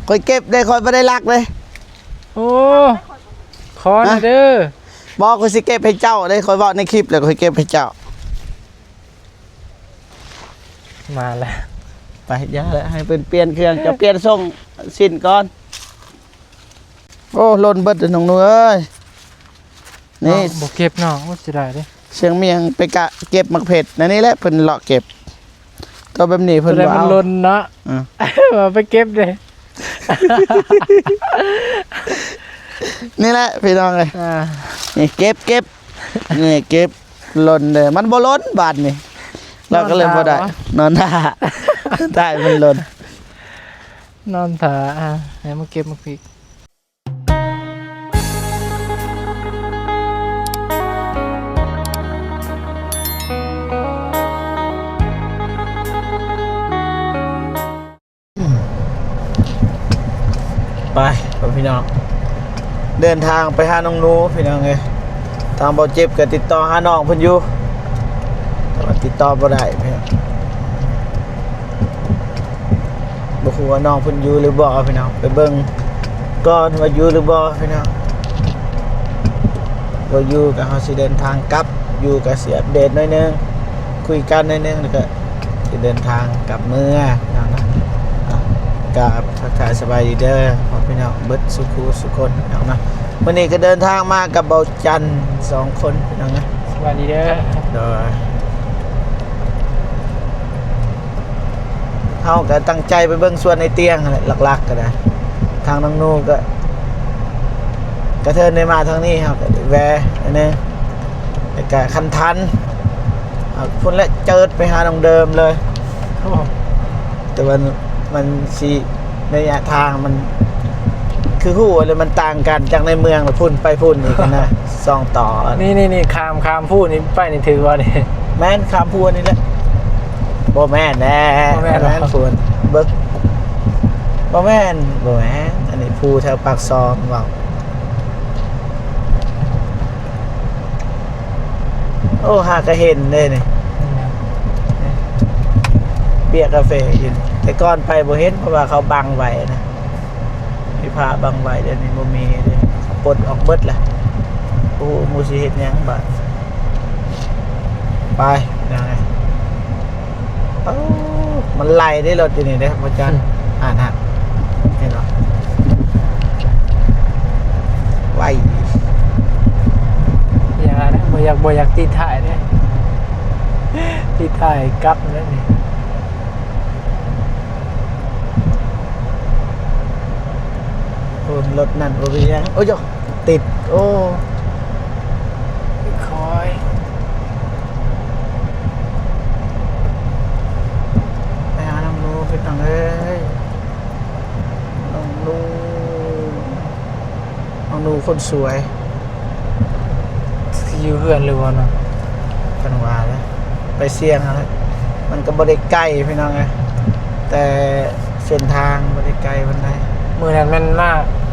ຂ້ອຍເກັບເດ້ ຂ້ອຍບໍ່ໄດ້ລັກເດ້. ໂອ້ ຂໍໜ່ອຍເດີ. ບໍ່ ຂ້ອຍຊິເກັບໃຫ້ເຈົ້າເດ້ ຂ້ອຍເວົ້າໃນຄລິບແລ້ວ ຂ້ອຍເກັບໃຫ້ເຈົ້າ. ມາແລ້ວ ໄປ ຢ່າແຫຼະ ໃຫ້ເພິ່ນປ່ຽນເຄື່ອງ ເຈົ້າປ່ຽນສົ່ງຊິ້ນກ່ອນ. ໂອ້ ຫຼົ່ນເບິດເດ້ນ້ອງໜູເອີຍ. ນີ້ ເນາະ ບໍ່ເກັບເນາະ. ໂອ້ ເສຍດາຍເດ້. ຊຽງມຽງໄປກະເກັບໝາກເຜັດ ໃນນີ້ແຫຼະເພິ່ນເລາະເກັບ. ຕົວແບບນີ້ເພິ່ນບໍ່ເອົາ ມັນຫຼົ່ນເນາະ. ອື ວ່າໄປເກັບເດ້. ນີ້ແຫຼະພີ່ນ້ອງເອີຍ. ອ່າ ນີ້ເກັບ ເກັບ ນີ້ເກັບ ຫຼົ່ນເດ້. ມັນບໍ່ຫຼົ່ນບາດນີ້ ເຮົາກໍເລີຍບໍ່ໄດ້ ນອນຖ້າ ນອນຖ້າ ຖ້າໃຫ້ມັນຫຼົ່ນ ນອນຖ້າ. ອ່າ ໃຫ້ມາເກັບໝາກພິກ. ໄປ ພີ່ນ້ອງ ເດີນທາງໄປຫານ້ອງໜູພີ່ນ້ອງເອີຍ. ທາງເບົາເຈັບກໍຕິດຕໍ່ຫານ້ອງເພິ່ນຢູ່ ແຕ່ວ່າຕິດຕໍ່ບໍ່ໄດ້ພີ່ນ້ອງ. ບໍ່ຮູ້ວ່ານ້ອງເພິ່ນຢູ່ຫຼືບໍ່ພີ່ນ້ອງ ໄປເບິ່ງກ່ອນວ່າຢູ່ຫຼືບໍ່ພີ່ນ້ອງ. ບໍ່ຢູ່ກໍເຮົາຊິເດີນທາງກັບ ຢູ່ກໍຊິອັບເດດໜ້ອຍໜຶ່ງ ຄຸຍກັນໜ້ອຍໜຶ່ງ ແລ້ວກໍຊິເດີນທາງກັບເມືອພີ່ນ້ອງເນາະ. ກໍທັກທາຍສະບາຍດີເດີພໍ່ພີ່ນ້ອງເບິດສູ່ຄູ່ສູ່ຄົນພີ່ນ້ອງເນາະ. ມື້ນີ້ກໍເດີນທາງມາກັບເບົາຈັນສອງຄົນພີ່ນ້ອງເນາະ. ສະບາຍດີເດີ. ໂດຍ. ເຮົາກໍຕັ້ງໃຈໄປເບິ່ງສວນອ້າຍຕຽງຫັ້ນແຫຼະ ຫຼັກໆກໍໄດ້. ທາງນ້ອງໜູກໍກະເທີນໄດ້ມາທາງນີ້ ເຮົາກໍໄດ້ແວ່ໜ້ອຍໜຶ່ງ ແລ້ວກໍຄັນທັນ ເອົາພຸ້ນແຫຼະ ເຈີດໄປຫານ້ອງເດີມເລີຍ. ໂອ້ ແຕ່ວ່າມັນຊິ ໄລຍະທາງມັນ ຄືຮູ້ເລີຍ ມັນຕ່າງກັນຈາກໃນເມືອງພຸ້ນໄປພຸ້ນອີກນະ ສອງຕໍ່. ນີ້ໆໆ ຂ້າມ ຂ້າມພູນີ້ໄປນີ້ຖືກບໍ່ນີ້? ແມ່ນ ຂ້າມພູນີ້ແຫຼະ. ບໍ່ແມ່ນແຫຼະ ບໍ່ແມ່ນ ບໍ່ແມ່ນພຸ້ນ ເບິ່ງ ບໍ່ແມ່ນ ບໍ່ແມ່ນ ອັນນີ້ພູແຖວປາກຊ່ອງເວົ້າ. ໂອ້ ຫາກະເຫັນເດ້ນີ້ ອືມ ເບ້ຍກາເຟຢູ່ນີ້ ແຕ່ກ່ອນໄປບໍ່ເຫັນ ເພາະວ່າເຂົາບັງໄວ້ນະ ມີຜ້າບັງໄວ້ ດຽວນີ້ບໍ່ມີເດ້ ເຂົາປົດອອກເບິດລະ. ໂອ້ ໝູ່ຊິເຮັດຫຍັງບາດ ໄປ ຍັງໄງ? ເອີ ມັນໄຫຼເດ້ ລົດຢູ່ນີ້ເດ້ ບໍ່ຈັກ ອືມ ອ່ານຮະ ເຫັນບໍ່? ໄວ ຢ່ານະ ບໍ່ຢາກ ບໍ່ຢາກຕິດທ້າຍເດ້ ຕິດທ້າຍກັບແລ້ວນີ້. ໂອ້ ລົດນັ້ນບໍ່ເປັນຫຍັງ ໂອ້ຍ ຕິດ ໂອ້ ຄ່ອຍ ໄປຫານ້ອງໜູພີ່ນ້ອງເອີຍ ນ້ອງໜູ ນ້ອງໜູຄົນສວຍ ຊິຢູ່ເຮືອນຫຼືບໍ່ເນາະ? ເພິ່ນວ່າເດ້ ໄປສ່ຽງຫັ້ນແຫຼະ ມັນກໍບໍ່ໄດ້ໄກພີ່ນ້ອງເອີຍ ແຕ່ເສັ້ນທາງບໍ່ໄດ້ໄກປານໃດ. ມື້ນັ້ນແມ່ນມາ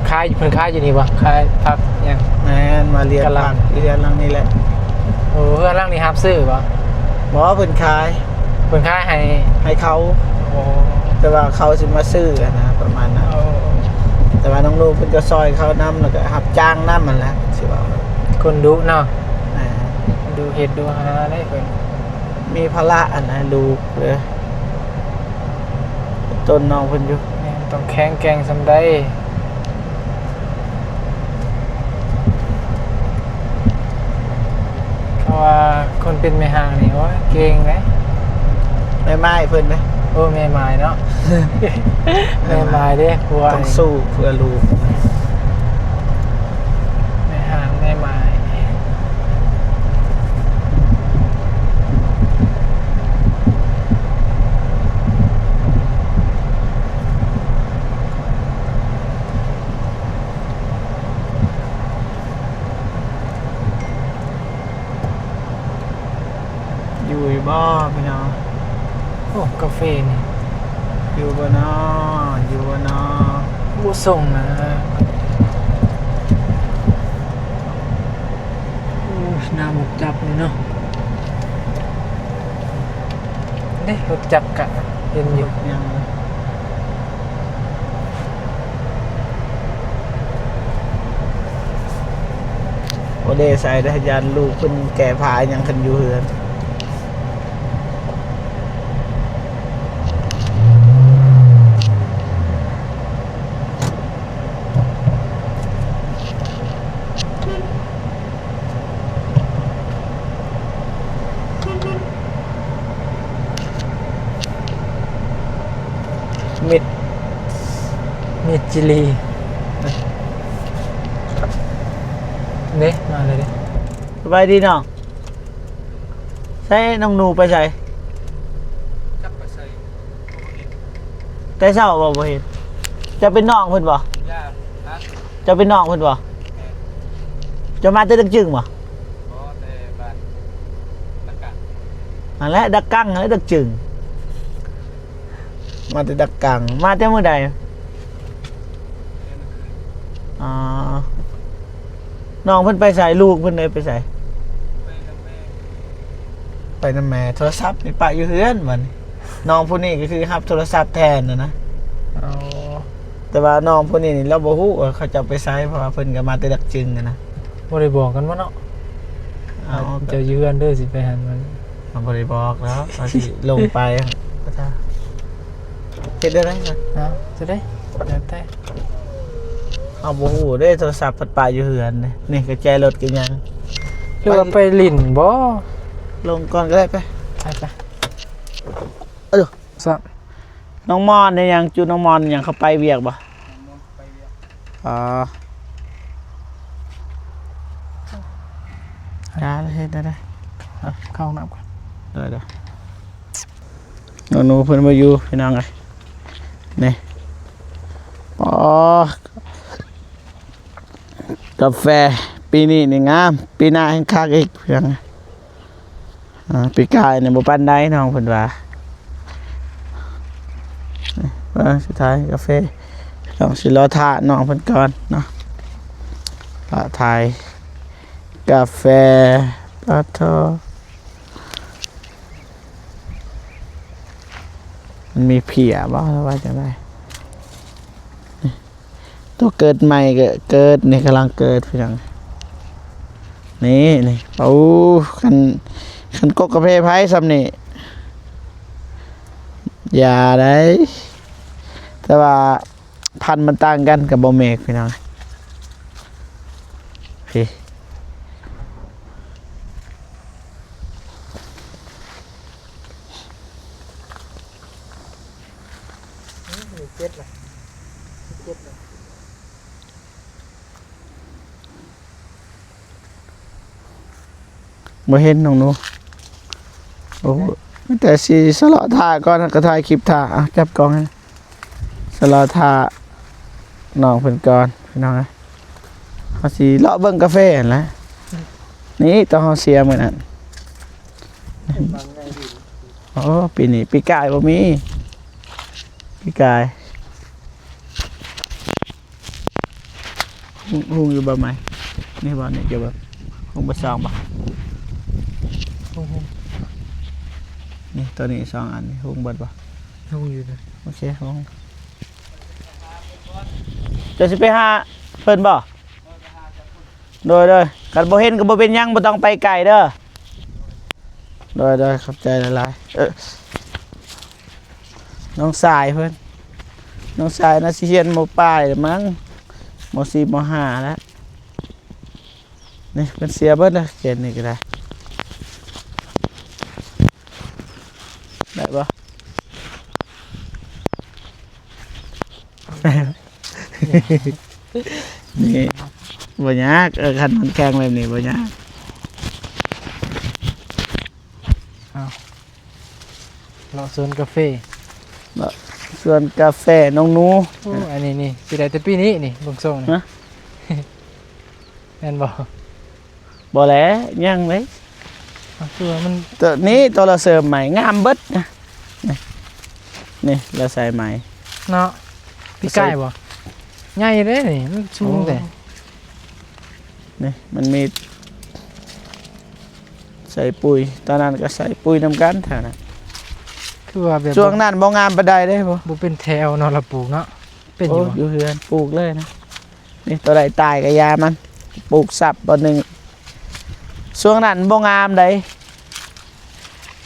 ຂາຍ ເພິ່ນຂາຍຢູ່ນີ້ບໍ່? ຂາຍຜັກຫຍັງ? ແມ່ນ ມາລຽນ ກຳລັງ ຜັກຢູ່ເຮືອນຫຼັງນີ້ແຫຼະ. ໂອ້ ເຮືອນຫຼັງນີ້ຮັບຊື້ບໍ່? ບໍ່ ເພິ່ນຂາຍ. ເພິ່ນຂາຍໃຫ້ ໃຫ້ເຂົາ. ໂອ້ ແຕ່ວ່າເຂົາຊິມາຊື້ຫັ້ນນະ ປະມານນັ້ນ. ໂອ້ ແຕ່ວ່ານ້ອງໜູເພິ່ນກໍຊ່ອຍເຂົານຳ ແລ້ວກໍຮັບຈ້າງນຳຫັ້ນແຫຼະ ຊິເວົ້າ. ຄົນດຸເນາະ. ອ່າ ດຸເຮັດດຸຫາໄດ໋ເພິ່ນ. ມີພາລະຫັ້ນນະ ລູກເດີ ຕົ້ນນ້ອງເພິ່ນຢູ່. ແມ່ນ ຕ້ອງແຂງແກ່ງສ່ຳໃດ. ເພາະວ່າຄົນເປັນແມ່ຮ້າງນີ້ ໂອ້ຍ ເກັ່ງເດ້. ແມ່ໝ້າຍເພິ່ນເດ້. ໂອ້ ແມ່ໝ້າຍເນາະ. ແມ່ໝ້າຍເດ້ ຜົວ ຕ້ອງສູ້ເພື່ອລູກ. ແມ່ຮ້າງແມ່ໝ້າຍ. ຢູ່ຢູ່ບໍ່ພີ່ນ້ອງ? ໂອ້ ກາເຟນີ້ ຢູ່ບໍ່ນໍ ຢູ່ບໍ່ນໍ? ບໍ່ສົ່ງນະ. ໂອ້ ໜ້າໝົກຈັບນີ້ເນາະ. ເດ້ ລົດຈັກກະເຫັນຢູ່. ຍັງ. ເດໃສ່ເດີ ຢ້ານລູກເພິ່ນແກ້ຜ້າຫຍັງຄັນຢູ່ເຮືອນ. ມິດ ມິດຈິລີ ເດ້ ມາເລີຍເດ້. ສະບາຍດີນ້ອງ. ໃສນ້ອງໜູໄປໃສ? ຈັກໄປໃສ ບໍ່ເຫັນ. ແຕ່ເຊົ້າບໍ່ ບໍ່ເຫັນ. ເຈົ້າເປັນນ້ອງເພິ່ນບໍ່? ເຈົ້າເປັນນ້ອງເພິ່ນບໍ່? ເຈົ້າມາແຕ່ດັກຈຶງບໍ່? ບໍ່ ແຕ່ບ້ານດັກກັງ. ຫັ້ນແຫຼະ ດັກກັງຫັ້ນແຫຼະ ດັກຈຶງ. ມາແຕ່ດັກກັງ. ມາແຕ່ມື້ໃດ? ແຕ່ມື້ຄືນ. ອໍ ນ້ອງເພິ່ນໄປໃສ? ລູກເພິ່ນເດໄປໃສ? ໄປນຳແມ່. ໄປນຳແມ່. ໂທລະສັບນີ້ປະຢູ່ເຮືອນບັດນີ້. ນ້ອງຜູ້ນີ້ກໍຄືຮັບໂທລະສັບແທນຫັ້ນນະ. ອໍ ແຕ່ວ່ານ້ອງຜູ້ນີ້ນີ້ລາວບໍ່ຮູ້ວ່າເຂົາເຈົ້າໄປໃສ ເພາະວ່າເພິ່ນກໍມາແຕ່ດັກຈຶງຫັ້ນນະ. ບໍ່ໄດ້ບອກກັນບໍ່ເນາະ? ເອົາ ເຈົ້າຢູ່ເຮືອນເດີ ຊິໄປຫັ້ນມັນ. ເຮົາບໍ່ໄດ້ບອກແລ້ວ ເຮົາຊິລົງໄປ. ເຮັດໄດ້ໄດ໋? ເອົາ ຈະໄດ້ ແລ້ວແຕ່. ເຮົາບໍ່ຮູ້ເດ້ ໂທລະສັບພັດປະຢູ່ເຮືອນເດ້. ນີ້ກະແຈລົດກະຍັງ. ຫຼືວ່າໄປຫຼິ້ນບໍ່? ລົງກ່ອນກໍໄດ້ ໄປ ໄປ ໄປ. ເອີ ຊະ ນ້ອງມອນນີ້ຫຍັງ? ຈຸນ້ອງມອນຫຍັງ? ເຂົາໄປວຽກບໍ່? ໄປວຽກ. ອໍ ຢ່າເຮັດໄດ້ ເຂົ້າຫ້ອງນ້ຳກ່ອນ. ເດີ ເດີ. ນ້ອງໜູເພິ່ນບໍ່ຢູ່ ພີ່ນ້ອງເອີຍ. ນີ້ ອໍ ກາແຟປີນີ້ນີ້ງາມ ປີໜ້າແຮ່ງຄັກອີກ ພີ່ນ້ອງ. ອາ ປີກາຍນີ້ບໍ່ປານໃດ ນ້ອງເພິ່ນວ່າ. ເບິ່ງ ສຸດທ້າຍກາເຟ ຕ້ອງຊິລໍຖ້ານ້ອງເພິ່ນກ່ອນເນາະ. ລໍຖ້າກາເຟ. ປາໂທ ມັນມີເພຍບໍ່ ຫຼືວ່າຈັ່ງໃດ? ໂຕເກີດໃໝ່ກໍເກີດ ນີ້ກຳລັງເກີດ ພີ່ນ້ອງ. ນີ້ ນີ້ ໂອ້ ຄັນ ຄັນກົກກາເຟໃຜຊ່ຳນີ້ ຢ່າໄດ໋. ແຕ່ວ່າພັນມັນຕ່າງກັນ ກໍບໍ່ແມກ ພີ່ນ້ອງ. ພີ້ ເຈັດລະ ເຈັດລະ. ບໍ່ເຫັນນ້ອງໜູ. ໂອ້ ມີແຕ່ຊິຊະເລາະຖ້າກ່ອນ ແລ້ວກໍຖ່າຍຄລິບຖ້າ. ເອົາ ຈັບກ້ອງໃຫ້ ຊະເລາະຖ້ານ້ອງເພິ່ນກ່ອນ ພີ່ນ້ອງເອີຍ. ເຮົາຊິເລາະເບິ່ງກາເຟຫັ້ນແຫຼະ. ນີ້ ຕອນເຮົາເສຍມື້ນັ້ນ. ໂອ້ ປີນີ້ ປີກາຍບໍ່ມີ ປີກາຍ. ຮຸ່ງ ຮຸ່ງຢູ່ບໍ່ໃໝ່? ນີ້ບໍ່ ນີ້ ເຈົ້າເບິ່ງ ຮຸ່ງເບິດສອງບໍ່? ຮຸ່ງ ຮຸ່ງ ນີ້ ໂຕນີ້ສອງອັນນີ້ ຮຸ່ງເບິດບໍ່? ຮຸ່ງຢູ່ເດີ. ໂອເຄ ຮຸ່ງ. ເຈົ້າຊິໄປຫາເພິ່ນບໍ່? ໂດຍ ໂດຍ. ຄັນບໍ່ເຫັນກໍບໍ່ເປັນຫຍັງ ບໍ່ຕ້ອງໄປໄກເດີ. ໂດຍ ໂດຍ ຂອບໃຈຫຼາຍໆ. ເອີ ນ້ອງຊາຍເພິ່ນ ນ້ອງຊາຍໜ້າຊິຮຽນ ມໍປາຍແລ້ວມັງ ມໍສີ່ ມໍຫ້າແລ້ວ. ນີ້ເພິ່ນເສຍເບິດແລ້ວ ເຂດນີ້ກໍໄດ້. ໄດ້ບໍ່? ນີ້ ບໍ່ຍາກ. ເອີ ຄັນມັນແຂງແບບນີ້ບໍ່ຍາກ. ເອົາ ເລາະສວນກາເຟ ເລາະສວນກາເຟນ້ອງໜູ. ໂອ້ ອັນນີ້ນີ້ ຊິໄດ້ແຕ່ປີນີ້ນີ້ ເບິ່ງຊົງນີ້. ຮະ? ແມ່ນບໍ່? ບໍ່ແຫຼະ ຍັງເລີຍ. ເອົາ ຄືວ່າມັນ ໂຕນີ້ ໂຕລະເສີມໃໝ່ ງາມເບິດນະ. ນີ້ ນີ້ລະໃສ່ໃໝ່ເນາະ. ປີກາຍບໍ່? ໃຫຍ່ເດ້ນີ້ ມັນສູງແທ້. ໂອ້ ນີ້ມັນມີໃສ່ປຸ໋ຍ ຕອນນັ້ນກໍໃສ່ປຸ໋ຍນຳກັນ ແຖວນັ້ນ. ຄືວ່າແບບ ຊ່ວງນັ້ນບໍ່ງາມປານໃດເດ້. ບໍ່ ບໍ່ເປັນແຖວເນາະ ລະປູກເນາະ. ເປັນຢູ່ ໂອ້ ຢູ່ເຮືອນ ປູກເລີຍນະ. ນີ້ ໂຕໃດຕາຍກໍຢ່າມັນ ປູກສັບບ່ອນໜຶ່ງ ຊ່ວງນັ້ນບໍ່ງາມໃດ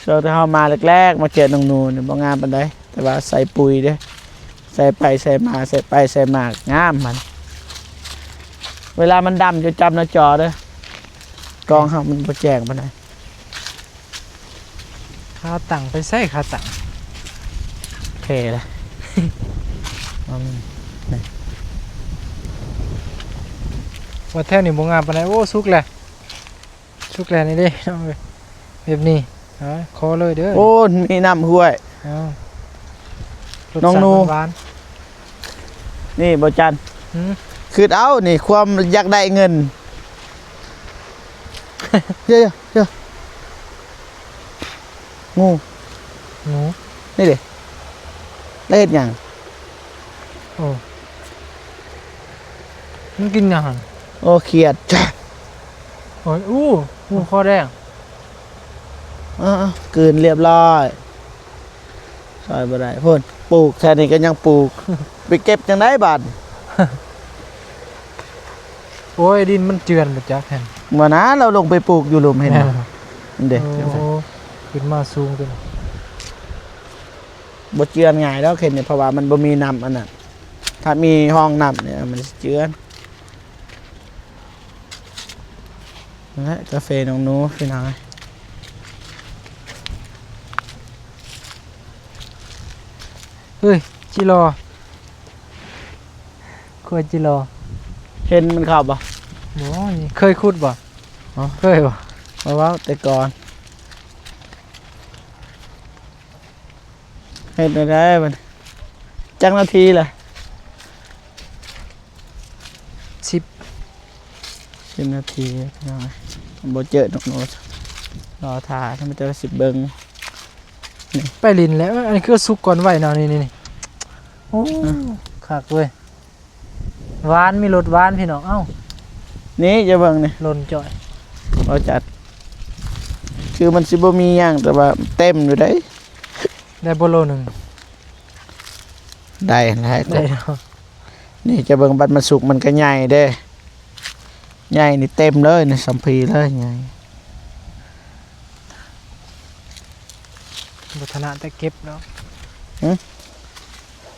ຊ່ວງທີ່ເຮົາມາແລກໆ ມາເຈີນ້ອງໜູນີ້ບໍ່ງາມປານໃດ ແຕ່ວ່າໃສ່ປຸຍເດ້ ໃສ່ໄປໃສ່ມາ ໃສ່ໄປໃສ່ມາ ງາມມັນ. ເວລາມັນດຳຈະຈຳໜ້າຈໍເດີ ກ້ອງເຮົາມັນບໍ່ແຈ້ງປານໃດ. ຂາຕັ້ງໄປໃສ ຂາຕັ້ງ ແຜ່ລະ ອືມ ນີ້ ວ່າແຖວນີ້ບໍ່ງາມປານໃດ. ໂອ້ ສຸກແລ້ວ ສຸກແລ້ວນີ້ເດ້ ນ້ອງເອີຍ ແບບນີ້ ຫາ ຂໍເລີຍເດີ. ໂອ້ ມີນ້ຳຫ້ວຍ ເອົາ ລົດຊາດ ນ້ອງໜູ ຫວານໆ ນີ້ບໍ່ຈັນ ຫືມ ຄິດເອົານີ້ ຄວາມຢາກໄດ້ເງິນ ເອີ ເອີ ງູ ງູ ນີ້ເດ້ ແລ້ວເຮັດຫຍັງ? ໂອ້ ມັນກິນຫຍັງຫັ້ນ? ໂອ້ ຂຽດ ໂອ້ຍ ອູ້ ງູຄໍແດງ ເອີ ເອີ ກືນລຽບຮ້ອຍ ຊ່ອຍບໍ່ໄດ້ ພຸ້ນ ປູກແຖວນີ້ກໍຍັງປູກ ໄປເກັບຈັ່ງໃດບາດ? ໂອ້ຍ ດິນມັນເຈື່ອນບໍ່ຈັກຫັ້ນ ບໍ່ນາ ລາວລົງໄປປູກຢູ່ລຸ່ມ ເຫັນບໍ່? ແມ່ນ ນີ້ເດ້ ໂອ້ ຂຶ້ນມາສູງຕົວນີ້ ບໍ່ເຈື່ອນງ່າຍດອກເຫັນນີ້ ເພາະວ່າມັນບໍ່ມີນ້ຳອັນນັ້ນ ຖ້າມີຮ່ອງນ້ຳນີ້ມັນຊິເຈື່ອນ. ນັ້ນແຫຼະ ກາເຟນ້ອງໜູ ພີ່ນ້ອງເອີຍ ເຮີ້ຍ ຈິລໍ ຂົວຈິລໍ ເຫັນມັນເຂົ້າບໍ່? ບໍ່ ນີ້ເຄີຍຂຸດບໍ່? ອໍ ເຄີຍບໍ່? ບໍ່ເວົ້າແຕ່ກ່ອນ. ເຮັດແນວໃດບັດນີ້? ຈັກນາທີລະ? ສິບ ສິບນາທີພີ່ນ້ອງເອີຍ ບໍ່ເຈີນ້ອງໂນ້ດ ລໍຖ້າ ຖ້າມັນຈະຊິເບິ່ງ ນີ້ ໄປຫຼິ້ນແລ້ວ. ອັນນີ້ຄືສຸກກ່ອນໄວເນາະ ນີ້ໆໆ ໂອ້ ອືມ ຄັກເວີຍ ຫວານ ມີລົດຫວານພີ່ນ້ອງ. ເອົ້າ ນີ້ຈະເບິ່ງນີ້ ຫຼົ່ນຈ່ອຍ ບໍ່ຈັດ ຄືມັນຊິບໍ່ມີຫຍັງ ແຕ່ວ່າເຕັມຢູ່ເດ້. ໄດ້ບໍ່ໂລໜຶ່ງ? ໄດ້ແຫຼະ ໄດ້ເນາະ ນີ້ຈະເບິ່ງ ບັດມັນສຸກມັນກໍໃຫຍ່ເດ້ ໃຫຍ່ນີ້ເຕັມເລີຍນີ້ ສຳພີເລີຍ ໃຫຍ່ ບໍ່ຖະໜະແຕ່ເກັບເນາະ. ຫຶ?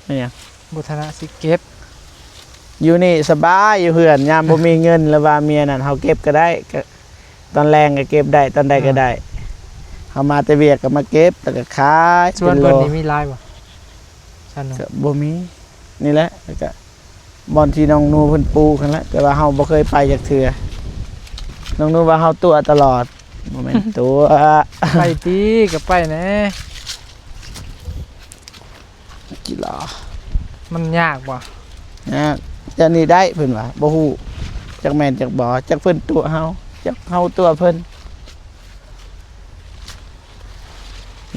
ແມ່ນຫຍັງ? ບໍ່ຖະໜະຊິເກັບ ຢູ່ນີ້ສະບາຍ ຢູ່ເຮືອນ ຍາມບໍ່ມີເງິນ ຫຼືວ່າມີອັນນັ້ນ ເຮົາເກັບກໍໄດ້ ກໍ ຕອນແລງກໍເກັບໄດ້ ຕອນໃດກໍໄດ້ ເຮົາມາແຕ່ວຽກກໍມາເກັບ ແລ້ວກໍຂາຍ ສວນເພິ່ນນີ້ມີຫຼາຍບໍ່? ສັນໜູ ກໍບໍ່ມີ ນີ້ແຫຼະ ແລ້ວກໍບ່ອນທີ່ນ້ອງໜູເພິ່ນປູກຫັ້ນແຫຼະ ແຕ່ວ່າເຮົາບໍ່ເຄີຍໄປຈັກເທື່ອ ນ້ອງໜູວ່າເຮົາຕົວະຕະຫຼອດ ບໍ່ແມ່ນຕົວະ ໄປຕິ ກໍໄປແດ່. ກິລາ ມັນຍາກບໍ່? ຍາກ ອັນນີ້ໄດ້ເພິ່ນວ່າ ບໍ່ຮູ້ ຈັກແມ່ນຈັກບໍ່ ຈັກເພິ່ນຕົວະເຮົາ ຈັກເຮົາຕົວະເພິ່ນ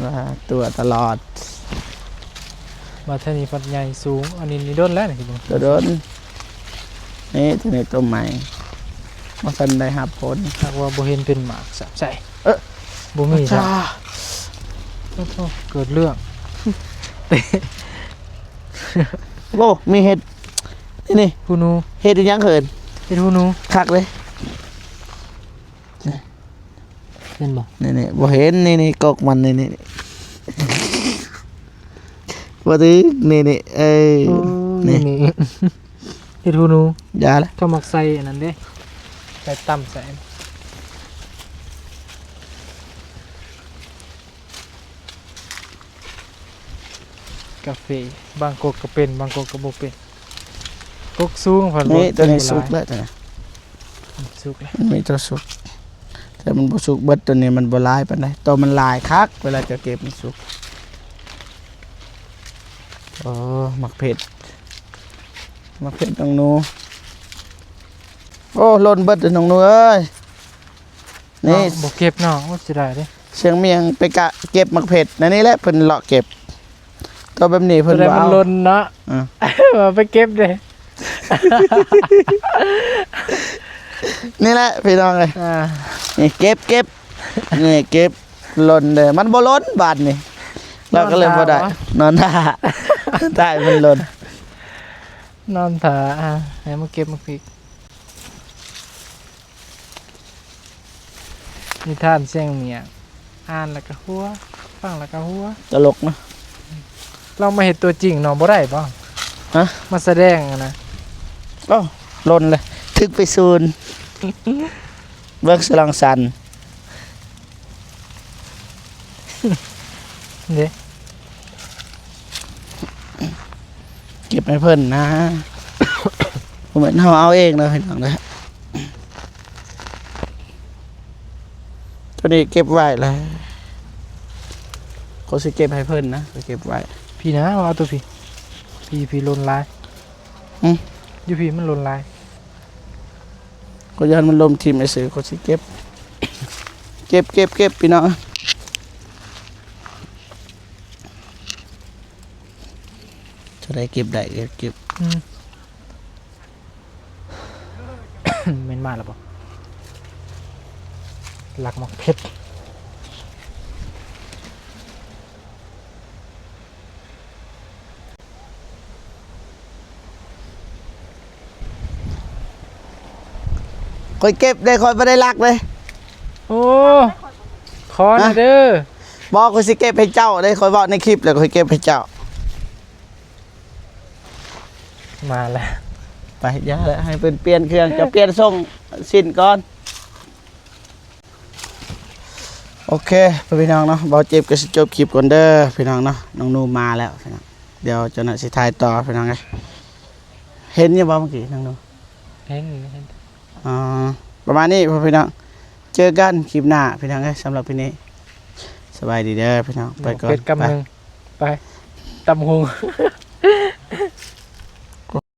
ວ່າຕົວະຕະຫຼອດ. ມາເທື່ອນີ້ພັດໃຫຍ່ສູງ ອັນນີ້ນີ້ດົນແລ້ວນີ້ ໂຕດົນ ນີ້ ໂຕນີ້ໂຕໃໝ່ ບໍ່ທັນໄດ້ຮັບຜົນ ຫາກວ່າບໍ່ເຫັນເປັນໝາກຊ້ຳໃສ່ ເອີ ບໍ່ມີຊ້ຳ ໂອ້ໂຫ ເກີດເລື່ອງ ໂອ້ ມີເຫັດ ນີ້ໆ ຫູໜູ ເຫັດອີຫຍັງເຂີນ ເຫັດຫູໜູ ຄັກເດ້. ເຫັນບໍ່? ນີ້ໆ ບໍ່ເຫັນ ນີ້ໆ ກົກມັນ ນີ້ໆ ບໍ່ຖືກ ນີ້ໆ ເອີ ໂອ້ຍ ນີ້ ນີ້ ເຫັດຫູໜູ ຢ່າລະ ເຂົາມັກໃສ່ອັນນັ້ນເດ້ ໃສ່ຕຳໃສ່ ກາເຟ ບາງກົກກໍເປັນ ບາງກົກກໍບໍ່ເປັນ ກົກສູງພັດ ນີ້ ໂຕນີ້ສຸກແລ້ວ ໂຕນີ້ ອືມ ສຸກແລ້ວ ມັນມີໂຕສຸກ ແຕ່ມັນບໍ່ສຸກເບິດ ໂຕນີ້ມັນບໍ່ຫຼາຍປານໃດ ໂຕມັນຫຼາຍຄັກ ເວລາຈະເກັບມັນສຸກ. ໂອ້ ໝາກເຜັດ ໝາກເຜັດນ້ອງໜູ ໂອ້ ຫຼົ່ນເບິດເດີນ້ອງໜູເອີຍ ນີ້ ອ້າວ ບໍ່ເກັບເນາະ ໂອ້ ເສຍດາຍເດ້. ຊຽງມຽງໄປກະເກັບໝາກເຜັດ ແນວນີ້ແຫຼະເພິ່ນເລາະເກັບ ຕົວແບບນີ້ເພິ່ນບໍ່ເອົາ ມັນຫຼົ່ນເນາະ ເອີ ວ່າໄປເກັບເດ້ ນີ້ແຫຼະພີ່ນ້ອງເອີຍ ອ່າ ນີ້ເກັບ ເກັບ ນີ້ເກັບ ຫຼົ່ນເດ້ ມັນບໍ່ຫຼົ່ນບາດນີ້ ເຮົາກໍເລີຍບໍ່ໄດ້ ນອນຖ້າ ນອນຖ້າ ຖ້າໃຫ້ມັນເກັບໝາກພິກ. ນິທານສຽງເໝຍ ອ່ານແລ້ວກໍຫົວ ຟັງແລ້ວກໍຫົວ ຕະຫຼົກເນາະ. ລອງມາເຮັດຕົວຈິງເນາະ ບໍ່ໄດ້ບໍ່? ຮະ? ມາສະແດງຫັ້ນນະ. ໂອ້ ຫຼົ່ນເລີຍ ຖືກໄປສູນ ເບິ່ງສະລອງສັນ ເດ້ ເກັບໃຫ້ເພິ່ນນະ ບໍ່ແມ່ນເຮົາເອົາເອງເດີພີ່ນ້ອງເດີ. ຕົວນີ້ເກັບໄວ້ແລ້ວ ຂ້ອຍຊິເກັບໃຫ້ເພິ່ນນະ ຂ້ອຍເກັບໄວ້. ພີ້ນະ ເອົາຕົວພີ້ ພີ້ ພີ້ຫຼົ່ນຫຼາຍ. ຫຶ? ຢູ່ພີ້ມັນຫຼົ່ນຫຼາຍ. ຂ້ອຍຢ້ານມັນຫຼົ່ນຖິ້ມໄປຊື່ ຂ້ອຍຊິເກັບ ເກັບ ເກັບ ເກັບ ພີ່ນ້ອງ. ເທົ່າໃດເກັບໄດ້ກໍເກັບ. ອືມ ແມ່ນມາແລ້ວບໍ່? ລັກໝາກເຜັດ. ຂ້ອຍເກັບເດ້ ຂ້ອຍບໍ່ໄດ້ລັກເດ້. ໂອ້ ຂໍນະເດີ. ບໍ່ ຂ້ອຍຊິເກັບໃຫ້ເຈົ້າເດ້ ຂ້ອຍເວົ້າໃນຄລິບແລ້ວ ຂ້ອຍເກັບໃຫ້ເຈົ້າ. ມາແລ້ວ ໄປ ຢ່າແຫຼະ ໃຫ້ເພິ່ນປ່ຽນເຄື່ອງ ເຈົ້າປ່ຽນສົ່ງຊິ້ນກ່ອນ. ໂອເຄ ພີ່ນ້ອງເນາະ ເບົາເຈັບກໍຊິຈົບຄລິບກ່ອນເດີພີ່ນ້ອງເນາະ. ນ້ອງນູມາແລ້ວພີ່ນ້ອງ ດຽວເຈົ້າໜ້າຊິຖ່າຍຕໍ່ພີ່ນ້ອງເອີຍ. ເຫັນຢູ່ບໍ່ເມື່ອກີ້ນ້ອງນູ? ເຫັນ ເຫັນ. ອໍ ປະມານນີ້ພໍ່ພີ່ນ້ອງ ເຈີກັນຄລິບໜ້າພີ່ນ້ອງເອີຍ. ສຳລັບຄລິບນີ້ ສະບາຍດີເດີພີ່ນ້ອງ ໄປກ່ອນ ເປັດກຳໜຶ່ງ ໄປ ໄປ ຕຳຫຸ່ງ.